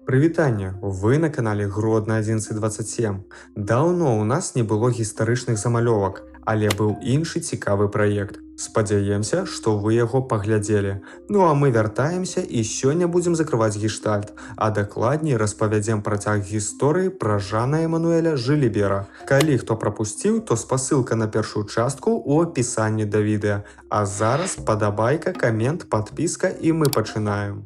Прывітанне! Вы на канале Гродна 1127. Даўно ў нас не было гістарычных замалёвак, але быў іншы цікавы праект. Спадзяемся, што вы яго паглядзелі. Ну а мы вяртаемся і сёння будзем закрываць гештальт, а дакладней распавядзем працяг гісторыі пра Жана Эмануэля Жылібера. Калі хто прапусціў, то спасылка на першую частку ў апісанні да відэа. А зараз падабайка, камент, падпіска, і мы пачынаем.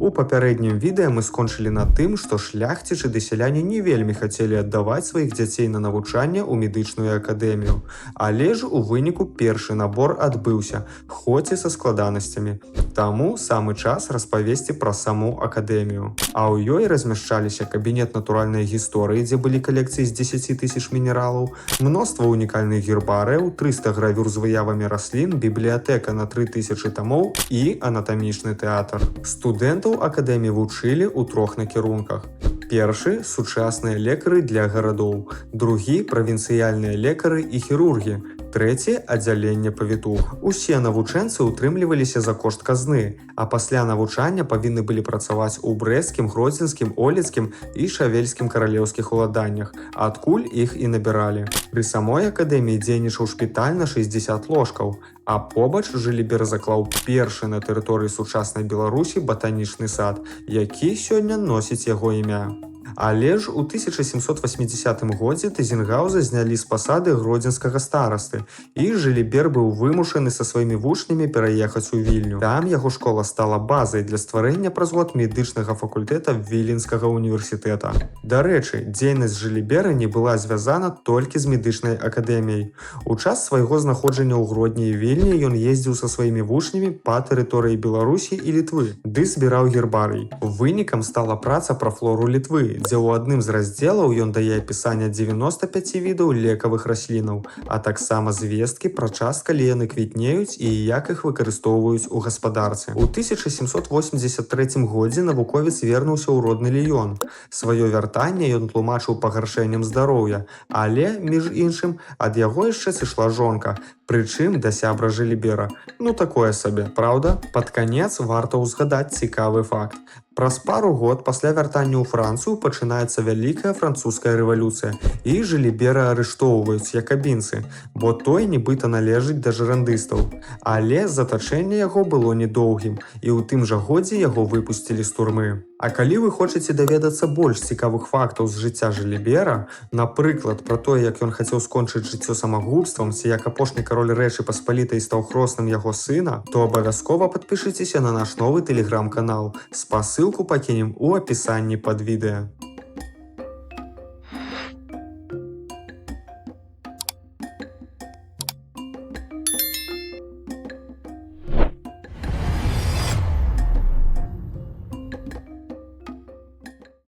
У папярэднім відэа мы скончылі на тым, што шляхцічы ды сяляне не вельмі хацелі аддаваць сваіх дзяцей на навучанне ў медычную акадэмію. Але ж у выніку першы набор адбыўся, хоць і са складанасцямі. Таму самы час распавесці пра саму акадэмію. А ў ёй размяшчаліся кабінет натуральнай гісторыі, дзе былі калекцыі з 10 тысяч мінералаў, мноства унікальных гербарыяў, 300 гравюр з выявамі раслін, бібліятэка на 3000 тамоў і анатамічны тэатр. Студэнтаў акадэміі вучылі ў трох накірунках. Першы — сучасныя лекары для гарадоў, другі — правінцыяльныя лекары і хірургі, трэці — аддзяленне павітух. Усе навучэнцы ўтрымліваліся за кошт казны, а пасля навучання павінны былі працаваць у брэсцкім, гродзенскім, олецкім і шавельскім каралеўскіх уладаннях, адкуль іх і набіралі. Пры самой акадэміі дзейнічаў шпіталь на 60 ложкаў, а побач Жылібер заклаў першы на тэрыторыі сучаснай Беларусі батанічны сад, які сёння носіць яго імя. Але ж у 1780 годзе Тэзенгауза знялі з пасады гродзенскага старасты, і Жылібер быў вымушаны са сваімі вучнямі пераехаць у Вільню. Там яго школа стала базай для стварэння праз год медычнага факультэта Віленскага універсітэта. Дарэчы, дзейнасць Жылібера не была звязана толькі з медычнай акадэміяй. У час свайго знаходжання ў Гродні і Вільні ён ездзіў са сваімі вучнямі па тэрыторыі Беларусі і Літвы, ды збіраў гербарый. Вынікам стала праца пра флору Літвы, дзе ў адным з раздзелаў ён дае апісанне 95 відаў лекавых раслінаў, а таксама звесткі пра час, калі яны квітнеюць і як іх выкарыстоўваюць у гаспадарцы. У 1783 годзе навуковец вернуўся ў родны Ліён. Сваё вяртанне ён тлумачыў пагаршэннем здароўя, але, між іншым, ад яго яшчэ сышла жонка, прычым да сябра Жылібера. Ну такое сабе, праўда? Пад канец варта ўзгадаць цікавы факт. Праз пару год пасля вяртання ў Францыю пачынаецца вялікая французская рэвалюцыя, і Жылібера арыштоўваюць якабінцы, бо той нібыта належыць да жырандыстаў. Але затачэнне яго было недоўгім, і ў тым жа годзе яго выпусцілі з турмы. А калі вы хочаце даведацца больш цікавых фактаў з жыцця Жылібера, напрыклад, пра тое, як ён хацеў скончыць жыццё самагубствам ці як апошні кароль Рэчы Паспалітай стаў хросным яго сына, то абавязкова падпішыцеся на наш новы тэлеграм-канал. Спасылку пакінем у апісанні пад відэа.